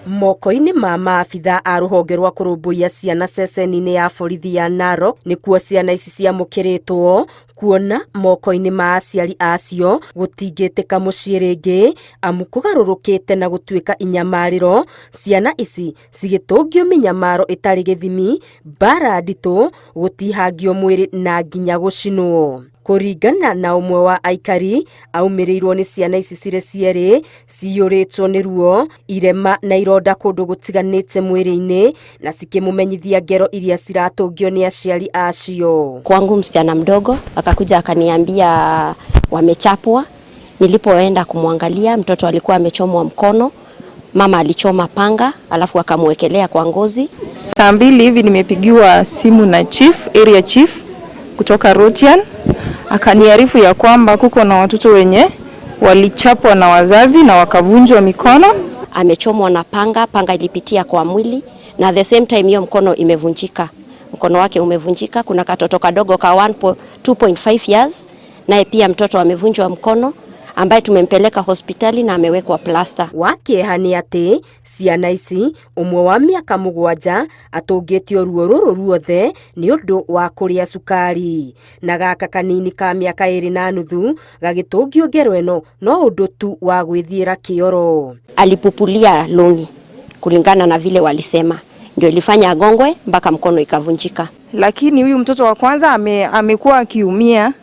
Moko-inĩ ma maabitha a rũhonge rwa kũrũmbũiya ciana ceceni-inĩ ya borithi ya Narok nĩkuo ciana ici ciamũkĩrĩtwo, kuona moko-inĩ ma aciari acio gũtingĩtĩka mũciĩ rĩngĩ amu kũgarũrũkĩte na gũtuĩka inyamarĩro, ciana ici cigĩtũngio mĩnyamaro ĩtarĩ gĩthimi, mbara nditũ, gũtihangio mwĩrĩ na nginya gũcinwo. Kũringana na ũmwe wa aikari, aumĩrĩirwo nĩ ciana ici cirĩ cierĩ ciyũrĩtwo nĩ ruo, irema na ironda kũndũ gũtiganĩte mwĩrĩ-inĩ na cikĩmũmenyithia ngero iria ciratũngio nĩ aciari acio. Kwangu msichana mdogo akakuja akaniambia wamechapwa. Nilipoenda kumwangalia, mtoto alikuwa amechomwa mkono, mama alichoma panga alafu akamwekelea kwa ngozi. Saa 2 hivi nimepigiwa simu na chief, area chief kutoka Rotian, akaniarifu ya kwamba kuko na watoto wenye walichapwa na wazazi na wakavunjwa mikono. Amechomwa na panga, panga ilipitia kwa mwili na the same time hiyo mkono imevunjika, mkono wake umevunjika. Kuna katoto kadogo ka 2.5 years, naye pia mtoto amevunjwa mkono ambaye tumempeleka hospitali na amewekwa plasta. Wa kĩeha nĩ atĩ ciana ici, ũmwe wa mĩaka 7 atũngĩtio ruo rũrũ ruothe nĩ ũndũ wa kũrĩa cukari, na gaka kanini ka mĩaka 2.5 gagĩtũngio ngero ĩno no ũndũ tu wa gwĩthiĩra kĩoro. Alipupulia longi kulingana na vile walisema, ndio ilifanya agongwe mpaka mkono ikavunjika. Lakini huyu mtoto wa kwanza amekuwa akiumia,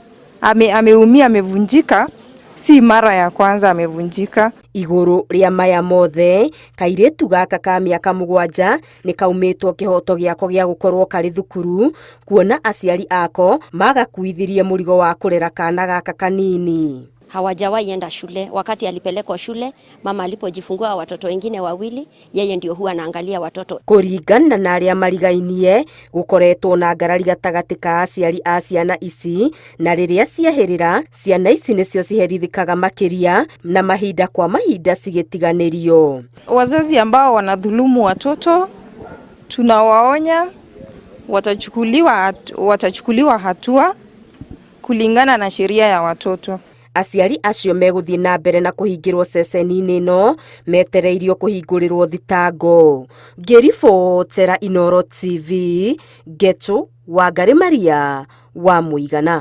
ameumia, amevunjika, si mara ya kwanza amevunjika. Igũrũ rĩa maya mothe, kairĩtu gaka ka mĩaka 7 nĩ kaumĩtwo kĩhoto gĩako gĩa gũkorwo karĩ thukuru, kuona aciari ako magakuithirie mũrigo wa kũrera kana gaka kanini. Hawajawahi enda shule. Wakati alipelekwa shule, mama alipojifungua watoto wengine wawili, yeye ndio huwa anaangalia watoto. Kũringana na arĩa marigainie, gũkoretwo na ngarari gatagatĩ ka aciari a ciana ici, na rĩrĩa ciehĩrĩra ciana ici nĩcio ciherithĩkaga makĩria na mahinda kwa mahinda cigĩtiganĩrio. Wazazi ambao wanadhulumu watoto tunawaonya, watachukuliwa hatua kulingana na sheria ya watoto. Aciari acio megũthiĩ na mbere na kũhingĩrwo ceceni-inĩ ĩno metereirio kũhingũrĩrwo thitango. Ngĩribotera Inooro TV, Ngetu Wangari Maria wa Mũigana.